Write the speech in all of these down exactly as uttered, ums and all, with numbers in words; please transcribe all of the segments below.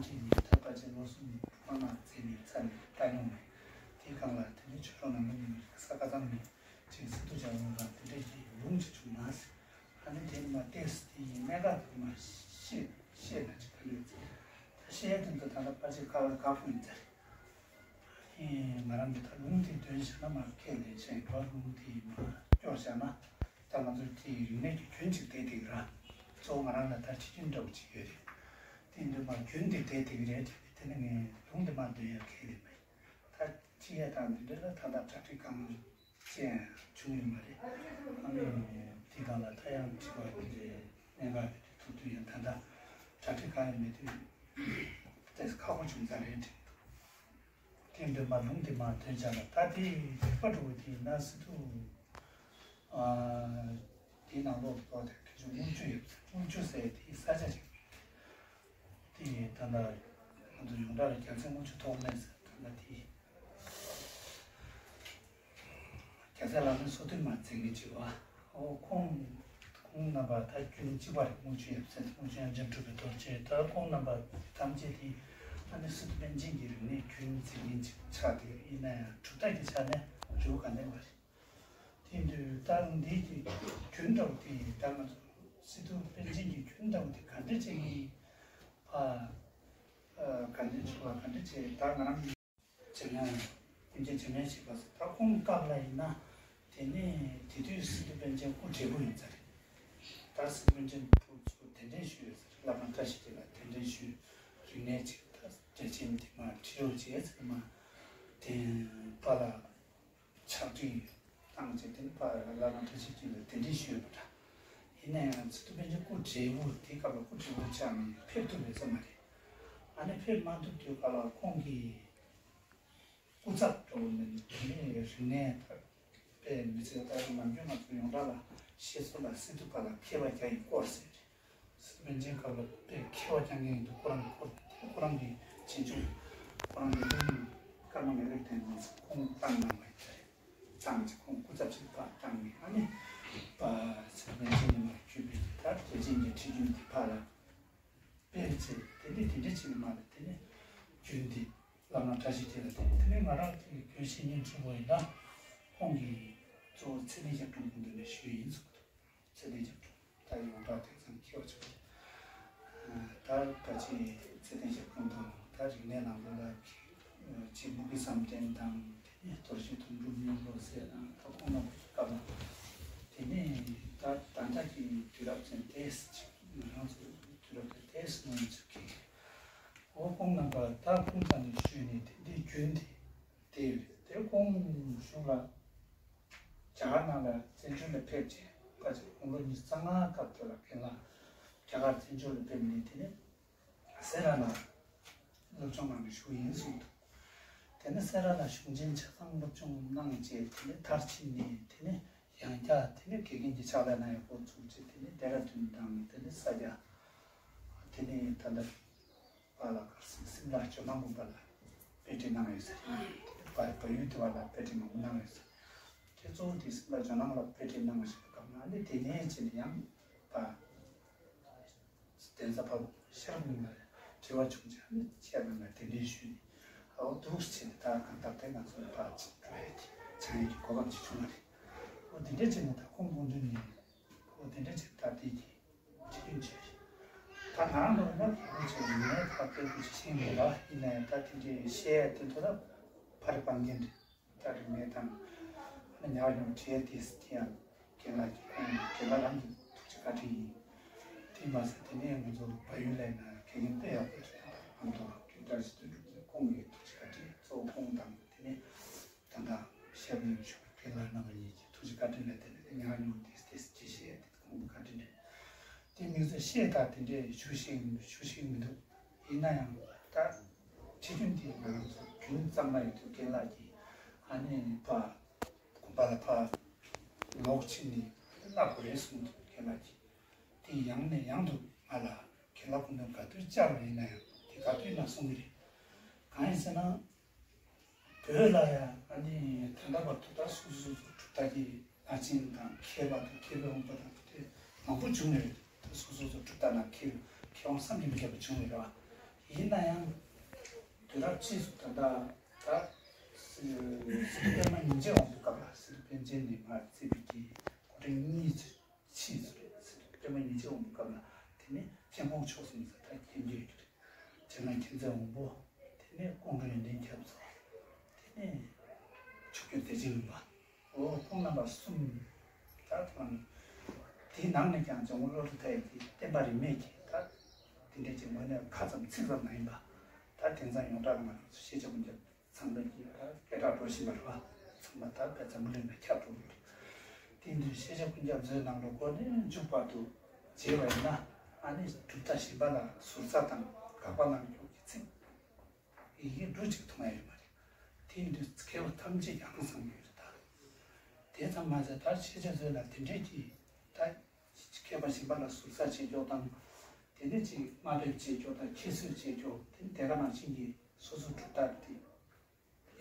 ཁྲིད་ནས་ཐོས་པ་ཅན་ལོ་གསུམ་ནས་དྲུག་པ་མ་བཙལ་ནས་ཚར་ནས་ལྟ་མྱོང་མེད། དེའི་སྒང་ལ་དེ་འདྲའི་ཆོས་གྲོགས་ནང་མི་ཉུང་བའི་ས་ཁ་ཚང་ནས་ཅིག་སི་ཏུ་ཇག་ལུང་དང་དེ་འདྲའི་གི་ལུང་ཅིག་བྱུང་ན་ཟེར། ཨ་ནི་དེ་ནི་མ་བལྟས་སི་དེ་ཡིན་གནད་འགག་དེ་མ་ཤེས་ཤེས་ན་ཅིག་ག་འདྲ་ཟེར། ད་ཤེས་ཡ་དེ་ཚོ་ད་ལྟ་ཕལ་ཆེར་ཁ་ལ་དགའ་པོ་ཡིན་ཚར། ཨེ་ང་རང་གི་ད་ལུང་དེ་འདོན་བྱས་ན་མ་ཁས་ལེན་བྱས་ཡོད་པ། ལུང་དེ་མ་སྐྱོར་བྱས་ན་ད་ང་ཚོ་དེ་རིག་གནས་ཀྱི་རྒྱུན་ཅིག་བསྡད་དེ་ར། གཙོ་བོ་ང་རང་ལ་ད་ཁྲིད་རྒྱུན་འདྲ་བོ་ཅིག་ཡོད་རེད། དེ་འདྲ་མ་རྒྱུན་དེ་བསྡད་དེ་རེད། དེ་ནི་ངས་ལུང་དེ་མ་འདོན་ཡ་ཁས་ལེན་མ་ཡིན། ད་ཁྲིད་ཡ་དང་འདི་འདྲ་ལ་ད་ལྟ་གྲ་སྒྲིག་གང་ཅན་བྱུང་ཡོད་མ་རེད། ཨ་ནི་དེ་དག་ལ་ད་ཡང་དྲི་བ་འདི་འདྲའི་གནད་འགག་ཡོད་དུས་ཐུག་དུས་ཡང་ད་ལྟ་གྲ་སྒྲིག་གང་ཡང་མེད་དུས་ཏོག་ཙམ་ཁག་པོ་བྱུང་ས་རེད་དྲན་འདུག་དེ་འདྲ་མ་ལུང་དེ་མ་འདོན་བྱས་ལ། ད་དེ་རིག་པ་འགྲོ་བ་དེ་ཡིན་ན་སི་ཏུ་ཨ་དེའི་ནང་ལོགས་ཏུ་ཏོག་ཙམ་ཁ་ཆུ་སྔོ་ཆུ་ཡོད། སྔོ་ཆུ་ཟེར་དེའི་ས་ཆ་ཅིག་དེ་ད་ལྟ་ང་ཚོ་ཡོངས་གྲགས་ལ་རྒྱལ་མཚན་དངུལ་ཆུ་ཐོགས་མེད་ཟེར། ད་ལྟ་དེ་རྒྱལ་མཚན་བླ་མའི་སོ་ཐུན་མ་འཛིན་གྱི་བྱེད་པ། ཨོ་ཁོང་ཁོང་རྣམ་པ་ད་རྒྱུན་གཅིག་པ་རེད། དངུལ་ཆུ་ཡབ་སྲས་དངུལ་ཆུ་ཡང་འཇམ་ཕྲུག་པའི་རྡོ་རྗེ། ད་ཁོང་རྣམ་པ་ཐམས་ཅད་དེ་ཨ་ནི་སི་ཏུ་པཎ་ཆེན་གྱི་རིག་གནས་རྒྱུན་འཛིན་མཁན་ཅིག་ཆགས་བསྡད་ཡོད། ཡིན་ན་ཡང་གྲུབ་མཐའ་གི་ཆ་ནས་འགྱུར་ག་ནས་མ་རེད། དེ་དུས་ད་འདི་གི་རྒྱུན་འདྲ་བོ་དེ་ད་ང་ཚོ་སི་ཏུ་པཎ་ཆེན་གྱི་རྒྱུན་འདྲ་བོ་དེ་ག་འདྲ་བྱས་ནས་ཕར་ག་འདྲ་བྱུང་བ་ག་འདྲ་བྱས། ད་ང་རང་གི་འཇམ་དབྱངས་ཀུན་མཁྱེན་འཇམ་དབྱངས་ཞེས་པ་ད་ཁོང་སྐབས་ལ་ཡིན་ན་དེ་ནས་དེ་དུས་སི་ཏུ་པཎ་ཆེན་སྐུ་བགྲེས་པོ་ཡིན་ས་རེད། ད་སི་ཏུ་པཎ་ཆེན་སྐུ་ཚོ་གདན་འདྲེན་ཞུས་ཡོད་ས་རེད། བླ་མ་བཀྲ་ཤིས་འཁྱིལ་ལ་གདན་འདྲེན་ཞུས། རིག་གནས་ཅིག་ད་འགྲེལ་ཆེན་དེ་མ་ཁྲིད་རོགས་བྱས་ཟེར་མ་དེ་པཱ་ལགས་ཕྱག་བྲིས་བཏང་བྱས་དེ་ནི་ཕར་བླ་མ་བཀྲ་ཤིས་འཁྱིལ་ལ་གདན་འདྲེན་ཞུས་ཡོད་པ་འདྲ། ཡིན་ན་ཡང་སི་ཏུ་པཎ་ཆེན་སྐུ་བགྲེས་པོ་དེ་སྐབས་ལ་སྐུ་བགྲེས་པོ་ཆགས་ནས་ཕེབས་ཐུབ་པའི་ས་མ་རེད། ཨ་ནི་ཕེབས་མ་ཐུབ་དུས་སྐབས་ལ་ཁོང་གི་སྐུ་ཚབ་འགྲོ་བ་མིན་དེ་ནས་རིག་གནས་དར་སྤེལ་མི་ཚེ་ལྟར་ནམ་རྒྱུན་ང་ཚོ་ཡོངས་གྲགས་ལ་བཤད་སྲོལ་ལ་སི་ཏུ་པཱ་ལགས་མཁས་པ་བརྒྱ་ཡི་སྐོར་ཟེར། སི་ཏུ་པཎ་ཆེན་སྐབས་ལ་དཔེ་མཁས་པ་རྐྱང་རྐྱང་ཡིན་འདུག་ཁོ་རང་གི་སྐོར་དེ་ཁོ་རང་གི་རྗེས་འཇུག་ཁོ་རང་གི་སློབ་མ་ཀརྨ་ངེས་ལེགས་དེ་ནས་ཁོང་བཏང་གནང་བ་ཡིན་ས་རེད། བཏང་ཚེ་ཁོང་སྐུ་ཚབ་ཞིག་ཕར་བཏང་ནས་ཨ་ནི་པ་སི་ཏུ་པཎ་ཆེན་ནས་མར་བརྒྱུད་པའི་ད་རྒྱལ་ཆེན་གྱི་ཁྲིད་རྒྱུན་དེ་ཕར་ལ་སྤེལ་ཚེ་དེ་འདྲ་དེ་འདྲ་བྱས་ནས་མར་ལ་དེ་ནས་རྒྱུན་དེ་བླ་མ་བཀྲ་ཤིས་འཁྱིལ་ལ་དེ་ནས་དེ་ནས་ང་རང་གི་རྒྱུན་བཤད་སྙིང་བྲིས་པ་ཡིན་ན་ཁོང་གིས་གཙོ་བོ་ཚེ་བརྟན་ཞབས་དྲུང་གི་མདུན་ནས་ཞུས་ཡིན་གསུངས་འདུག་ཚེ་བརྟན་ཞབས་དྲུང་ད་ཡོངས་གྲགས་དེང་སང་མཁས་པ་ཆགས་ཀྱི། ད་ད་ཅི་ཚེ་བརྟན་ཞབས་དྲུང་དང་ད་རིག་གནས་ནང་ལོགས་ལ་ཅི་མུ་གེ་བསམ་གཏན་དང་དེ་ནས་རྡོ་རྗེ་དོན་གྲུབ་སྨྱོ་ལོ་ཟེར་དང་ད་ཁོང་རྣམ་པ་སྐབས་ལ་དེ་ནས་ད་ད་ལྟ་གི་དུས་རབས་ཅན་ཏོག་ཙམ་ཅིག་ང་རང་ཚོ་དུས་རབས་ཅན་ཏོག་ཙམ་ནང་ཚུད་ཀྱི། འོ་ཁོང་རྣམ་པ་ད་ཁོང་རྩ་ནས་ཞུས་ནས་དེ་འདྲའི་རྒྱུན་དེ། དེ་དེ་ཁོང་གཞུང་ལ་རྒྱ་གར་ནང་ལ་བཙན་བྱོལ་ལ་ཕེབས་རྗེས་ཕལ་ཆེར་དགུང་ལོ་ཉི་ཤུ་རྩ་ལྔ་སྐབས་དེ་ལ་རྒན་ལགས་རྒྱ་གར་བཙན་བྱོལ་ལ་ཕེབས་ནས་དེ་ནས་སེ་ར་ལ་སློབ་སྦྱོང་གནང་ནས་བཞུགས་ཡིན་གསུངས་འདུག་དེ་ནས་སེ་ར་ལ་གཞུང་ཆེན་ཆ་ཚང་སློབ་སྦྱོང་གནང་རྗེས་དེ་ནས་མཐར་ཕྱིན་ནས་དེ་ནས་ཡང་བསྐྱར་དེ་ནས་དགེ་རྒན་གྱི་ཕྱག་ལས་གནང་ཡག་འགོ་ཚུགས་རྗེས་དེ་ནས་ལྡེ་ར་ལྡུན་དང་དེ་ནས་ས་སྐྱ་དེ་ནས་ད་ལྟ། པཱ་ལགས་སིམ་ལ་ཇོ་ནང་དགོན་པ་ལ་དཔེ་ཁྲིད་གནང་ཡོད་ས་རེད། བལ་བལ་ཡུལ་དེ་བ་ལ་དཔེ་ཁྲིད་མང་པོ་གནང་ཡོད་ས་རེད། དེ་གཙོ་བོ་དེ་སིམ་ལ་ཇོ་ནང་ལ་དཔེ་ཁྲིད་གནང་བ་ཞིག་གི་སྐབས་ན་ཨ་ནི་དེ་ནས་བྱས་ནས་ཡང་པ་གདན་ས་པ་ཤེས་རབ་གླིང་ལ་དྲི་བ་བྱུང་རྗེས་ཨ་ནི་ཤེས་རབ་གླིང་ལ་གདན་འདྲེན་ཞུས་ནས་ཨའོ་འདུག་སེ་བྱས་ནས་ད་གང་ལྟར་དེ་ང་ཚོ་ལ་ཕར་ཅིག་འགྲོ་ཡས་ཀྱི་སྦྱང་ཡས་ཀྱི་གོ་སྐབས་ཅིག་བྱུང་བ་རེད། ཨོ་དེ་འདྲ་བྱས་ནས་ད་ཁོང་སྐུ་མདུན་ནས་ཨོ་དེ་འདྲ་བྱས་ནས་ད་དེ་གི་ཁྲིད་རྒྱུན་བྱས་རེད། ད་ང་རང་ལ་ཡང་གལ་ཆེ་ངས་ད་སྐད་ཆ་ཤེས་མེད་ལ་ཡིན་ན་ཡང་ད་དེ་འདྲའི་བཤད་ཡ་དེ་ཚོ་ད་ཕར་སྤང་མཁན་རེད། ད་རིག་གནས་དང་ཨ་ནི་ཉག་ཉོག་བྲིས་ཡ་དེ་དེ་ཡང་རྒན་ལགས་ཀྱི་ཁོང་རྒན་ལགས་རང་གི་ཐུགས་རྗེ་བཀའ་དྲིན་ཡིན། དེ་མ་ཟད་དེ་ནས་ང་ཚོ་བལ་ཡུལ་ལ་ཡིན་ན་དགེ་རྒན་དཔེ་ཡག་པོ་རེད། ཨ་མདོ་རྒན་བཀྲ་ཤིས་དོན་གྲུབ་ཁོང་གི་ཐུགས་རྗེ་བཀའ་དྲིན་གཙོ་བོ་ཁོང་དང་དེ་ནས་ད་ལྟ་ཤེས་རབ་གླིང་བཞུགས་པའི་རྒན་ལགས་རྣམ་པ་གཉིས་ཀྱི་ཐུགས་རྗེ་བཀའ་དྲིན་ལ་བརྟེན་ནས་ཉག་ཉོག་དེ་དེ་ཅི་བཤད་དེ་ཁོང་གི་བཀའ་དྲིན་རེད། དེ་དམིགས་བསལ་བཤད་སྟངས་དེ་འདྲས་ཞུ་ཤེས་ཞུ་ཤེས་མི་འདུག་ཡིན་ན་ཡང་ད་ཁྲིད་རྒྱུན་དེ་ང་རང་ཚོ་རྒྱུན་གཙང་མ་ཡོད་དུས་རྒན་ལགས་ཀྱིས་ཨ་ནི་ཕ་དགོན་པ་ལ་ཕ་ལོག་ཕྱིན་ནས་བསླབ་དགོས་རེད་གསུངས་འདུག་རྒན་ལགས་ཀྱིས། དེ་ཡང་ནས་ཡང་དུ་ང་ལ་རྒན་ལགས་སྐུ་མདུན་ག་དུས་བཅར་བ་ཡིན་ན་ཡང་དེ་ག་དུས་ན་གསུང་གི་རེད། གང་ཡིན་ཟེར་ན། བོད་ལ་ཡང་ཨ་ནི་ད་ལྟ་བར་དུ་ད་སོ་སོ་སོ་སོ་གྲུབ་མཐའ་གྱི་བླ་ཆེན་དང་མཁས་པ་དང་མཁས་པའི་དབང་པོ་དང་དེ་མང་པོ་བྱུང་ནས་རེད། ད་སོ་སོ་སོ་གྲུབ་མཐའ་ནང་མཁས་མཁས་དབང་བསམ་གྱིས་མི་ཁྱབ་པ་བྱུང་ནས་རེད་བ། ཡིན་ན་ཡང་། དུས་རབས་ཕྱིས་སུ་ད་ལྟ་ད་སི་ཏུ་པད་མ་ཉིན་བྱེད་དབང་པོའི་སྐབས་ལ། སི་ཏུ་པཎ་ཆེན་ནས་མར་བརྩིས་པའི་གི་འགོ་ཁྲིད་གཉིས་ཕྱིས་སུ་རེད། སི་ཏུ་པད་མ་ཉིན་བྱེད་དབང་པོའི་སྐབས་ལ། དེ་ནས་མཁན་ཕུང་མཆོག་གསུམ་ཟེར་ད་མཁྱེན་རྒྱུ་ཡོད་ཀྱི་རེད། རྗེ་ལ་མཁྱེན་བརྩེ་དབང་པོ། དེ་ནས་ཀོང་སྤྲུལ་ཡོན་ཏན་ཁྱབ་མཚོ། དེ་ནས་མཆོག་གྱུར་བདེ་ཆེན་ལྷུན་པོ། འོ་ཁོང་རྣམ་པ་གསུམ། ད་ཐོན། དེའི་ནང་ནས་ཀྱང་འཇམ་མགོན་བློ་གྲོས་མཐའ་ཡས་ཀྱི་བསྟན་པ་རིས་མེད་ཀྱི་ད་དེ་འདྲའི་ཅིག་ངོས་ནས་ཁ་ཙམ་ཚིག་ཙམ་མ་ཡིན་པ། ད་དེང་སང་ཡོངས་གྲགས་ལ་ང་རང་ཚོ་ཤེས་བྱ་ཀུན་ཁྱབ་ཚང་མས་ཀྱི་ད་སྐད་གྲགས་འགྲོ་བཞིན་པ་རེད་བ། ཚང་མ་ད་དཔེ་འཛམ་བུ་གླིང་ལ་ཁྱབ་འགྲོ་གི་རེད། དེ་འདྲའི་ཤེས་བྱ་ཀུན་ཁྱབ་མཛོད་ནང་ལ་འགོ་ནས་མཇུག་བར་དུ་མཇལ་བ་ཡིན་ན། ཨ་ནི་གྲུབ་མཐའ་གཞན་པ་ལ་ཟུར་ཟ་དང་དགག་པ་གནང་རྒྱུ་གི་ཚིག་ཡི་གེ་འབྲུ་གཅིག་མཐོང་ཡ་ཡོད་མ་རེད། དེ་ཡིན་དུས་མཁས་པ་ཐམས་ཅད་ཀྱིས་ཧང་སངས་ཡོད་རེད་ད། དེ་ཙམ་མ་ཟད་ད་ཤེས་བྱ་མཛོད་ལ་དེ་འདྲའི་གི་ད་མཁས་པ་གཞན་པ་ལ་ཟུར་ཟ་བྱེད་ཀྱོག་དང་། དེ་འདྲའི་ཅིག་དམའ་འབེབས་བྱེད་ཀྱོག་དང་ཁྱད་གསོད་བྱེད་ཀྱོག་དེ་དེ་ག་ནང་བཞིན་གྱི་སོ་སོ་གྲུབ་མཐའ་དེ་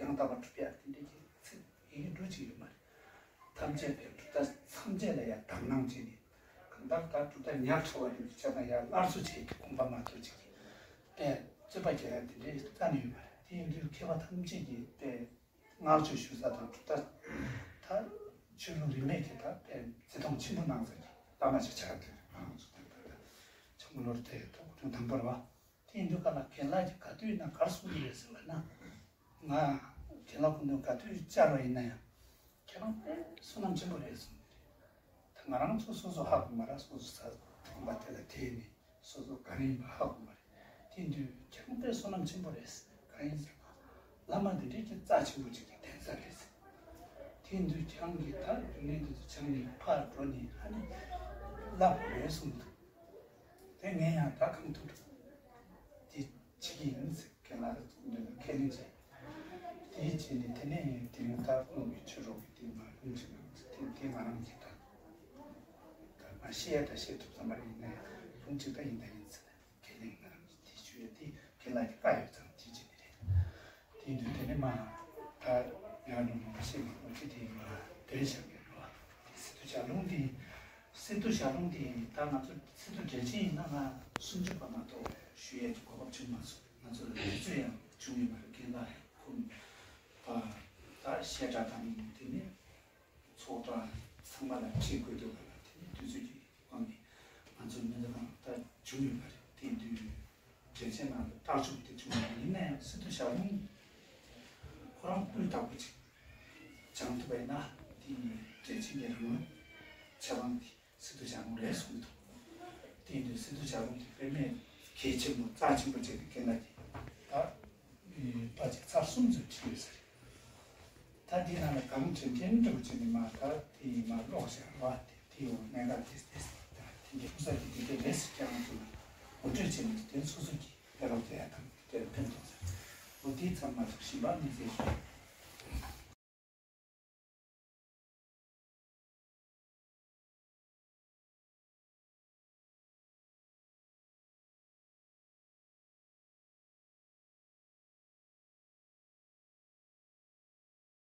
ཡང་དག་པར་གྲུབ་ཡ་དེ་འདྲའི་གི་ཚིག་ཡི་གེ་འབྲུ་གཅིག་ཡོད་མ་རེད། ཐམས་ཅད་པའི་གྲུབ་མཐའ་ཐམས་ཅད་ལ་ཡང་དག་སྣང་བྱས་ནས། གང་ལྟར་ད་གྲུབ་མཐའ་ཉག་ཕྲ་བ་རེད་འདུག་བྱས་ན་ཡང་སླར་གསོ་བྱེད་ཀྱི་དགོངས་པ་མ་གཏོགས་ཅིག་གི་དཔེ་རྩོད་པ་རྒྱག་ཡ་དེ་འདྲའི་རྩ་ནས་ཡོད་མ་རེད། དེ་ཡིན་དུས་མཁས་པ་ཐམས་ཅད་ཀྱིས་དཔེ་བསྔགས་བརྗོད་ཞུ་ས་དང་གྲུབ་མཐའ་ད་ཆོས་ལུགས་རིས་མེད་ཀྱི་ད་དཔེ་བརྩི་མཐོང་ཆེན་པོ་གནང་ས་ཀྱི་བླ་མ་ཞིག་ཆགས་བསྡད་རེད། ང་རང་ཚོ་ད་ལྟ་ད་ཆུང་ལོར་དེ་ཐོག་ཐུན་དང་པོར་བ། དེ་ཡིན་དུས་ག་ལ་རྒན་ལགས་ཀྱིས་ག་དུས་ཡིན་ན་ག་རེ་གསུང་གི་རེད་ཟེར་བ་ན། ང་རྒན་ལགས་སྐུ་མདུན་ག་དུས་བཅར་བ་ཡིན་ན་ཡང་། ཁྱེད་རང་དཔེ་བསོད་ནམས་ཆེན་པོ་རེད་གསུངས་ཏེ། ད་ང་རང་ཚོ་སོ་སོ་ཧ་གོ་མ་ར། སོ་སོ་ས་ཁང་པ་དེ་ལ་བསྡད་ནས་སོ་སོ་ག་རེ་ཡིན་པ་ཧ་གོ་མ་རེད། དེ་དུས་ཁྱེད་རང་དཔེ་བསོད་ནམས་ཆེན་པོ་རེད། གང་ཡིན་ཟེར་ན། བླ་མ་འདི་འདྲའི་གི་རྩ་ཆེན་པོ་ཅིག་གི་གདན་ས་རེད་ཟེར། དེ་དུས་ཁྱེད་རང་གིས་ད་རིག་གནས་འདི་ཚོ་སྦྱངས་ནས་ཕར་འགྲོ་ནས་ཨ་ནི་བསླབ་དགོས་གསུངས་འདུག་དེ་ངས་ཡང་ད་གང་ཐུབ་ཐུབ་དེ་བྱེད་ཀྱི་ཡིན་ཟེར། ཁས་ལེན་ཁས་ལེན་བྱས། དེའི་རྗེས་ནས་དེ་ནས་དེ་རིང་ད་ཁོང་གི་ཆོས་གྲོགས་ཀྱི་དེ་མ་ལུང་ཅིག་ནང་དེ་དེ་ང་རང་གིས་ད་ད་མ་ཤེས་ཡ་ད་ཤེས་ཐུབ་ཙམ་པ་རེད། ཡིན་ན་ཡང་ལུང་ཅིག་ད་ཡིན་ད་ཡིན་ཟེར་ནས་ཁས་ལེན་ང་རང་གིས་དེ་ཞུ་ཡ་དེ་ཁས་ལེན་གྱི་བཀའ་ཡོད་ཙང་དེ་བྱས་ནས་རེད། དེ་དུས་དེ་ནས་མ་ད་ཡང་ལུང་མ་ཤེས་མ་ཁོང་ཅི་དེ་མ་དོན་བཞག་གི་རེད་བ། དེ་སི་ཏུ་ཞལ་ལུང་དེ། སི་ཏུ་ཞལ་ལུང་དེ་ད་ང་ཚོ་སི་ཏུ་འགྲེལ་ཆེན་ཡིན་ན་ང་སུམ་ཅུ་པ་མ་གཏོགས་ཞུ་ཡས་ཀྱི་གོ་སྐབས་བྱུང་མ་སོང་། ང་ཚོ་ལ་དུས་ཚོད་ཡང་བྱུང་ཡོད་མ་རེད། རྒན་ལགས་ཁོང་ད་ད་བཤད་གྲྭ་དང་དེ་ནས་ཚོགས་གྲྭ་ཚང་མ་ལ་ཁྲིད་དགོས་འདུག་ག་ལ། དེ་ནས་དུས་ཚོད་ཀྱི་དབང་གིས་ང་ཚོ་མི་འདི་གང་ད་བྱུང་ཡོད་མ་རེད། དེ་དུས་འགྲེལ་ཆེན་ནང་ལ་བརྟག་ཞིབ་དེ་བྱུང་མ་རེད། ཡིན་ན་ཡང་སི་ཏུ་ཞལ་ལུང་ཁོ་རང་སྤུས་དག་པོ་ཅིག་སྦྱང་ཐུབ་པ་ཡིན་ན། དེ་ནི་འགྲེལ་ཆེན་གྱི་རང་ལུགས་ཆ་ཚང་དེ་སི་ཏུ་ཞལ་ལུང་རེད་གསུངས་འདུག་དེ་ཡིན་དུས་སི་ཏུ་ཞལ་ལུང་དེ་དཔེ་མེད་གལ་ཆེན་པོ་རྩ་ཆེན་པོ་བྱས་ཏེ་རྒན་ལགས་ཀྱིས་ད་པ་ཅིག་ཚར་གསུམ་ཙམ་བྲིས་ཡོད་ས་རེད། ད་དེ་ནང་ལ་གང་དྲན་དྲན་འདྲ་བོ་བྱས་ནས་མ་ད་དེ་མ་ཀློག་བཞག་པ་དེ་དེའི་འོག་གནད་འགག་དེ་དེ་ད་དེ་འདྲའི་ཕུགས་ས་དེ་དེ་འདྲ་རེད་ཟེར་ཀྱང་ང་ཚོ་ལ་ངོ་སྤྲོད་བྱས་ནས་དེ་སོ་སོ་གིས་ཕན་རོགས་དེ་ཡང་དང་དེར་ཕན་ཐོགས་ཟེར། འོ་དེ་ཚང་མ་ཐུགས་ཞིབ་པ་ནི་ཟེར་ཞུ།